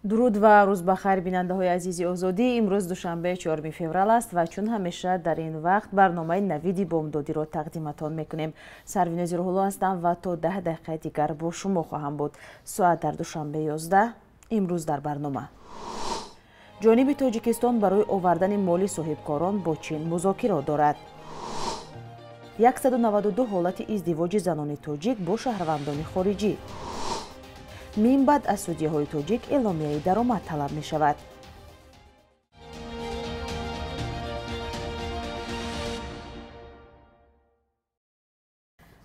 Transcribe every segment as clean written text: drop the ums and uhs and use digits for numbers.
Дуруд ва рӯз ба хайр, бинандаҳои азизи Озодӣ. Имрӯз душанбе 4 феврал аст ва чун ҳамеша дар ин вақт барномаи навиди бомдодиро тақдиматон мекунем. Сарвинози Рӯҳулло ҳастам ва то 10 дақиқаи дигар бо шумо хоҳам буд. Соат дар душанбе 11. Имрӯз дар барнома. Ҷониби Тоҷикистон барои овардани моли соҳибкорон бо Чин музокиро дорад. 192 ҳолати издивоҷи занони тоҷик бо шаҳрвандони хориҷӣ. Мин баъд аз судяҳои тоҷик эъломияи даромад талаб мешавад.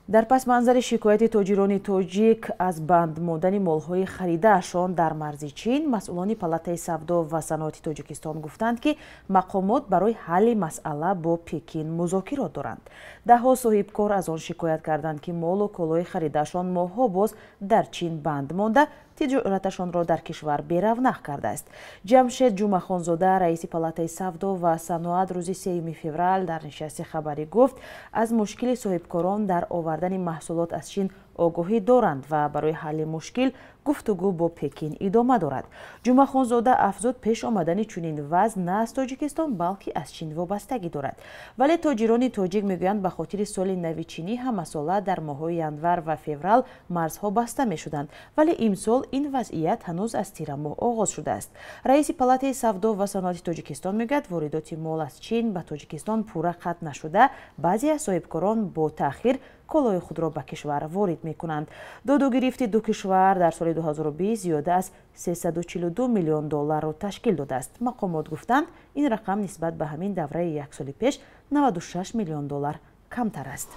Дар пасманзари шикояти тоҷирони тоҷик аз банд мондани молҳои харидаашон дар марзи Чин, масъулони Палатаи савдо ва саноати Тоҷикистон гуфтанд, ки мақомот барои ҳалли масъала бо Пекин музокирот доранд. Даҳҳо соҳибкор аз он шикоят карданд, ки молу колои харидаашон моҳҳо боз дар Чин банд монда, тиҷораташонро дар кишвар беравнақ кардааст. Ҷамшед Ҷумахонзода, раиси Палатаи савдо ва саноат, рӯзи 3 феврал дар нишасти хабарӣ гуфт, аз мушкили соҳибкорон дар овардани маҳсулот аз Чин огоҳӣ доранд ва барои ҳалли мушкил гуфтугӯ бо Пекин идома дорад. Ҷумахонзода афзуд, пеш омадани чунин вазъ на аз Тоҷикистон, балки аз Чин вобастагӣ дорад. Вале тоҷирони тоҷик мегӯянд, ба хотири соли нави чинӣ ҳамасола дар моҳҳои январ ва феврал марзҳо баста мешуданд, вале имсол ин вазъият ҳанӯз аз тирамоҳ оғоз шудааст. Раиси Палатаи савдо ва саноати Тоҷикистон мегӯяд, воридоти мол аз Чин ба Тоҷикистон пурра қатъ нашуда, баъзе аз соҳибкорон бо таъхир колои худро ба кишвар ворид мекунанд. Додугирифти ду кишвар дар соли 2020 зиёда аз 342 миллион долларро ташкил додааст. Мақомот гуфтанд, ин рақам нисбат ба ҳамин давраи як соли пеш 96 миллион доллар камтар аст.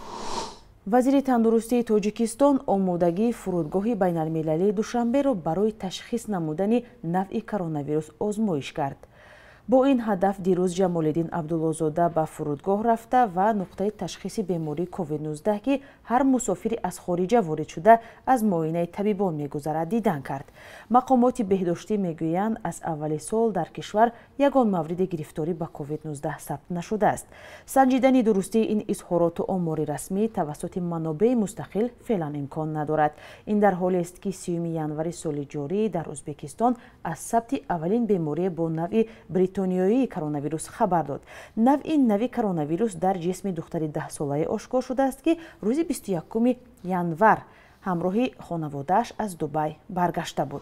Вазири тандурустии Тоҷикистон омодагии фурудгоҳи байналмилалии Душанберо барои ташхис намудани навъи коронавирус озмоиш кард. Бо ин ҳадаф дирӯз Ҷамолиддин Абдуллозода ба фурудгоҳ рафта ва нуқтаи ташхиси бемории COVID-19, ки ҳар мусофири аз хориҷа ворид шуда аз муоинаи табибон мегузарад, дидан кард. Мақомоти беҳдоштӣ мегӯянд, аз аввали сол дар кишвар ягон мавриди гирифторӣ ба COVID-19 сабт нашудааст. Санҷидани дурустии ин изҳороту омори расмӣ тавассути манобеи мустақил феълан имкон надорад. Ин дар ҳолест, ки 3 январи соли ҷорӣ дар Ӯзбекистон аз сабти аввалин беморие бо навъи бритониёии коронавирус хабар дод. Навъи нави коронавирус дар ҷисми духтари 10-солае ошкор шудааст, ки рӯзи 21 январ ҳамроҳи хонаводааш аз Дубай баргашта буд.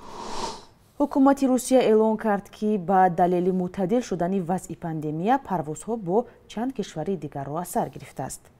Ҳукумати Русия эълон кард, ки ба далели мӯътадил шудани вазъи пандемия парвозҳо бо чанд кишвари дигарро аз сар гирифтааст.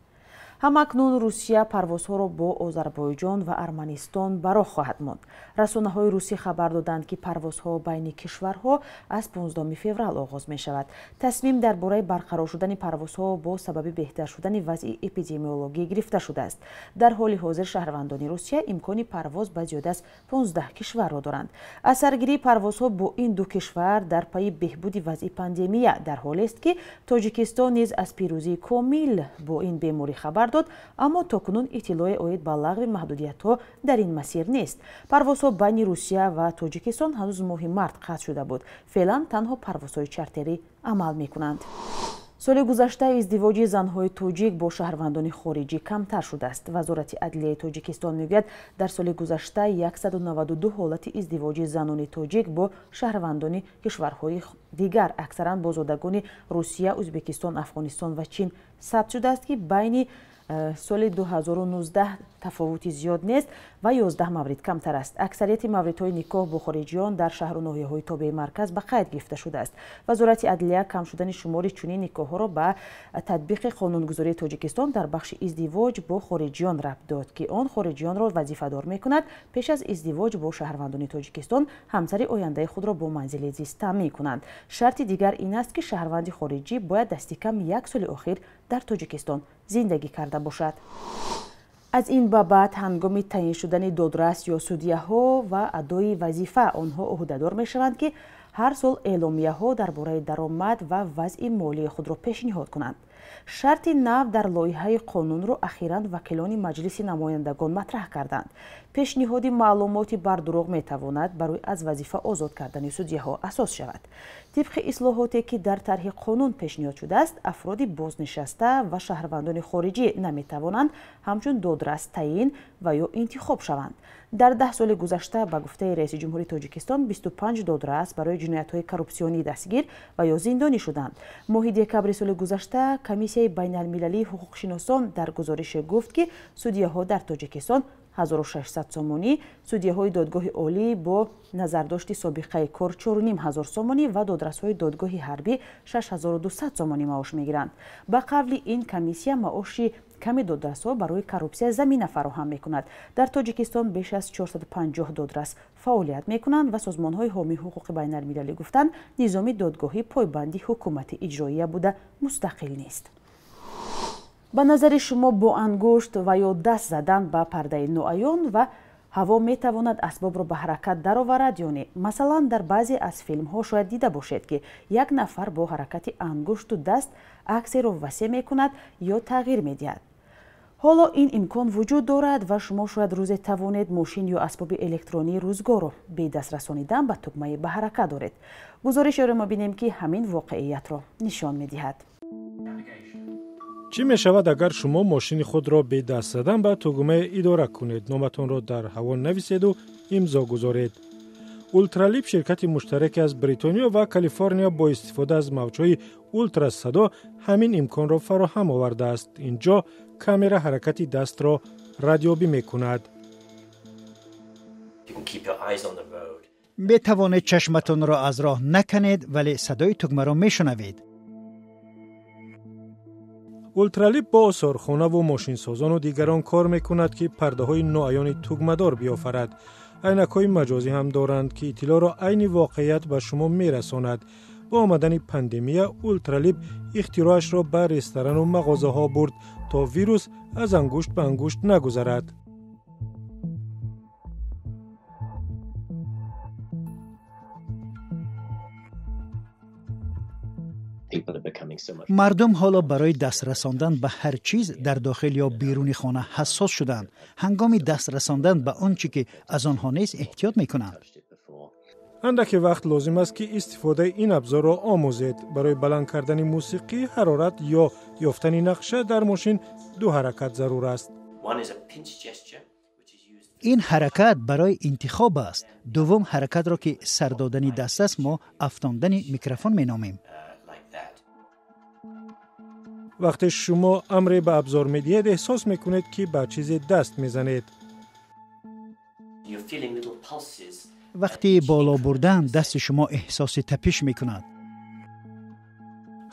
Ҳамакнун Русия парвозҳоро бо Озарбойҷон ва Арманистон ба роҳ хоҳад монд. Расонаҳои русӣ хабар доданд, ки парвозҳо байни кишварҳо аз 15 феврал оғоз мешавад. Тасмим дар бораи барқарор шудани парвозҳо бо сабаби беҳтар шудани вазъи эпидемиологӣ гирифта шудааст. Дар ҳоли ҳозир шаҳрвандони Русия имкони парвоз ба зиёда аз 15 кишварро доранд. Аз саргирии парвозҳо бо ин ду кишвар дар пайи беҳбуди вазъи пандемия дар ҳолест, ки Тоҷикистон низ аз пирӯзии комил бо ин беморӣ хабар дод, аммо то кунун иттилои оид ба лағви маҳдудиятҳо дар ин масир нест. Парвозҳо байни Русия ва Тоҷикистон ҳанӯз моҳи март қатъ шуда буд. Феълан танҳо парвозҳои чартерӣ амал мекунанд. Соли гузашта издивоҷи занҳои тоҷик бо шаҳрвандони хориҷӣ камтар шудааст. Вазорати адлияи Тоҷикистон мегӯяд, дар соли гузашта 192 ҳолати издивоҷи занони тоҷик бо шаҳрвандони кишварҳои дигар, аксаран бо зодагони Русия, Ӯзбекистон, Афғонистон ва Чин сабт шудааст, ки байни соли 2019 тафовути зиёд нест ва 11 маврид камтар аст. Аксарияти мавридҳои никоҳ бо хориҷиён дар шаҳру ноҳияҳои тобеи марказ ба қайд гирифта шудааст. Вазорати адлия кам шудани шумори чунин никоҳҳоро ба татбиқи қонунгузории Тоҷикистон дар бахши издивоҷ бо хориҷиён рабт дод, ки он хориҷиёнро вазифадор мекунад пеш аз издивоҷ бо шаҳрвандони Тоҷикистон ҳамсари ояндаи худро бо манзили зист таъмин кунанд. Шарти дигар ин аст, ки шаҳрванди хориҷӣ бояд дасти кам як соли охир дар Тоҷикистон зиндагӣ карда бошад. Аз ин ба баъд ҳангоми таъин шудани додрас ё судяҳо ва адои вазифа онҳо ӯҳдадор мешаванд, ки ҳар сол эъломияҳо дар бораи даромад ва вазъи молии худро пешниҳод кунанд. Шарти нав дар лоиҳаи қонунро ахиран вакилони Маҷлиси намояндагон матраҳ карданд. Пешниҳоди маълумоти бардурӯғ метавонад барои аз вазифа озод кардани судяҳо асос шавад. Тибқи ислоҳоте, ки дар тарҳи қонун пешниҳод шудааст, афроди бознишаста ва шаҳрвандони хориҷӣ наметавонанд ҳамчун додрас таъин ва ё интихоб шаванд. Дар 10 соли гузашта, ба гуфтаи раиси ҷумҳури Тоҷикистон, 25 додрас барои ҷиноятҳои коррупсионӣ дастгир ва ё зиндонӣ шуданд. Моҳи декабри соли гузашта Комиссияи байналмилалии ҳуқуқшиносон дар гузорише гуфт, ки судяҳо дар Тоҷикистон 1600 сомонӣ, судяҳои додгоҳи олӣ бо назардошти собиқаи кор 4500 сомонӣ ва додрасҳои додгоҳи ҳарбӣ 6200 сомонӣ маош мегиранд. Ба қавли ин комиссия, маоши ками додрасҳо барои коррупсия замина фароҳам мекунад. Дар Тоҷикистон беш аз 450 додрас фаъолият мекунанд ва созмонҳои ҳомии ҳуқуқи байналмилалӣ гуфтанд, низоми додгоҳӣ пойбанди ҳукумати иҷроия буда мустақил нест. Ба назари шумо, бо ангушт ва ё даст задан ба пардаи ноаён ва ҳаво метавонад асбобро ба ҳаракат дароварад ё не? Масалан, дар баъзе аз филмҳо шояд дида бошед, ки як нафар бо ҳаракати ангушту даст аксеро васеъ мекунад ё тағйир медиҳад. Ҳоло ин имкон вуҷуд дорад ва шумо шояд рӯзе тавонед мошин ё асбоби электронии рӯзгорро бе даст расонидан ба тугмаи ба ҳаракат доред. Гузоришеро мебинем, ки ҳамин воқеиятро нишон медиҳад. Чӣ мешавад, агар шумо мошини худро бе даст задан ба тугмае идора кунед, номатонро дар ҳаво нависеду имзо гузоред? Ултралип, ширкати муштараке аз Бритониё ва Калифорния, бо истифода аз мавҷҳои ултрасадо ҳамин имконро фароҳам овардааст. Ин ҷо камера ҳаракати дастро радёбӣ мекунад. Метавонед чашматонро аз роҳ наканед, вале садои тугмаро мешунавед. Ултралип бо осорхонаву мошинсозону дигарон кор мекунад, ки пардаҳои ноаёни тугмадор биёфарад. Айнакҳои маҷозӣ ҳам доранд, ки иттилоъро айни воқеият ба шумо мерасонад. Бо омадани пандемия Ултралип ихтироашро ба ресторану мағозаҳо бурд, то вирус аз ангушт ба ангушт нагузарад. Мардум ҳоло барои даст расондан ба ҳар чиз дар дохил ё беруни хона ҳассос шуданд. Ҳангоми даст расондан ба он чӣ ки аз онҳо нест, эҳтиёт мекунанд. Андаке вақт лозим аст, ки истифодаи ин абзорро омӯзед. Барои баланд кардани мусиқӣ, ҳарорат ё ёфтани нақша дар мошин ду ҳаракат зарур аст. Ин ҳаракат барои интихоб аст. Дуввум ҳаракатро, ки сар додани даст аст, мо афтондани микрофон меномем. Вақте шумо амре ба абзор медиҳед, эҳсос мекунед, ки ба чизе даст мезанед. Вақти боло бурдан дасти шумо эҳсоси тапиш мекунад.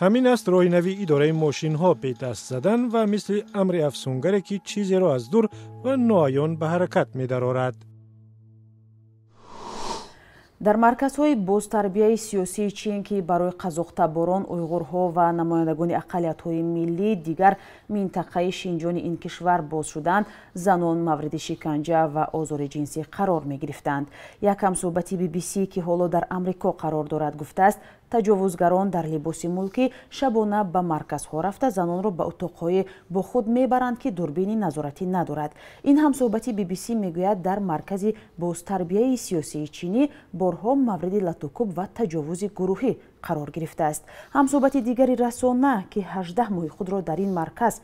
Ҳамин аст роҳи нави идораи мошинҳо, бе даст задан ва мисли амри афсунгаре, ки чизеро аз дур ва ноаён ба ҳаракат медарорад. Дар марказҳои бозтарбияи сиёсии Чин, ки барои қазоқтаборон, уйғурҳо ва намояндагони ақаллиятҳои миллӣ дигар минтақаи Шинҷони ин кишвар боз шуданд, занон мавриди шиканҷа ва озори ҷинсӣ қарор мегирифтанд. Як ҳамсӯҳбати BBC, ки ҳоло дар Амрико қарор дорад, гуфтааст, таҷовузгарон дар либоси мулкӣ шабона ба марказҳо рафта, занонро ба утоқҳое бо худ мебаранд, ки дурбини назоратӣ надорад. Ин ҳамсӯҳбати BBC мегӯяд, дар маркази бозтарбияи сиёсии чинӣ борҳо мавриди латукуб ва таҷовузи гурӯҳӣ қарор гирифтааст. Ҳамсӯҳбати дигари расона, ки 18 моҳи худро дар ин марказ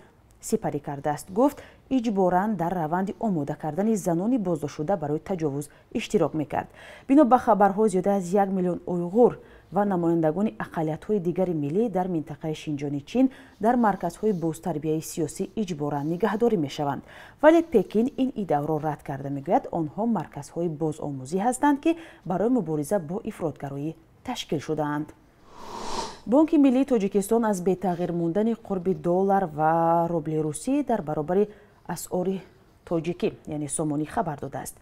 сипарӣ кардааст, гуфт, иҷборан дар раванди омода кардани занони боздоштшуда барои таҷовуз иштирок мекард. Бино ба хабарҳо, зиёда аз 1 миллион уйғур ва намояндагони ақаллиятҳои дигари миллӣ дар минтақаи Шинҷони Чин дар марказҳои бозтарбияи сиёсӣ иҷборан нигаҳдорӣ мешаванд. Вале Пекин ин иддаоро рад карда, мегӯяд, онҳо марказҳои бозомӯзӣ ҳастанд, ки барои мубориза бо ифротгароӣ ташкил шудаанд. Бонки миллии Тоҷикистон аз бетағйир мондани қурби доллар ва рубли русӣ дар баробари асъори тоҷикӣ, яъне сомонӣ, хабар додааст.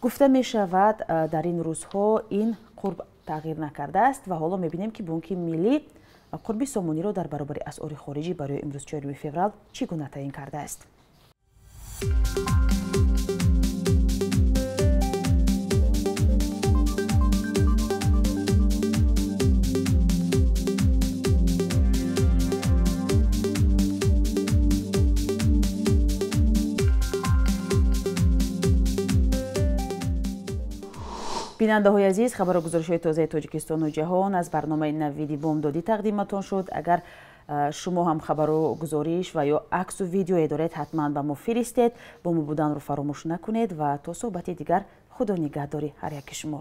Гуфта мешавад, дар ин рӯзҳо ин қурб тағйир накардааст ва ҳоло мебинем, ки Бонки миллӣ қурби сомониро дар баробари асъори хориҷӣ барои имрӯз, 4 феврал, чӣ гуна таъин кардааст. Бинандаҳои азиз, хабару гузоришҳои тозаи Тоҷикистону ҷаҳон аз барномаи «Навиди бомдодӣ» тақдиматон шуд. Агар Шумо ҳам хабару гузориш ва ё аксу видеое доред, ҳатман ба мо фиристед. Бо мо буданро фаромӯш накунед ва то суҳбати дигар, худо нигаҳдори ҳар яки шумо.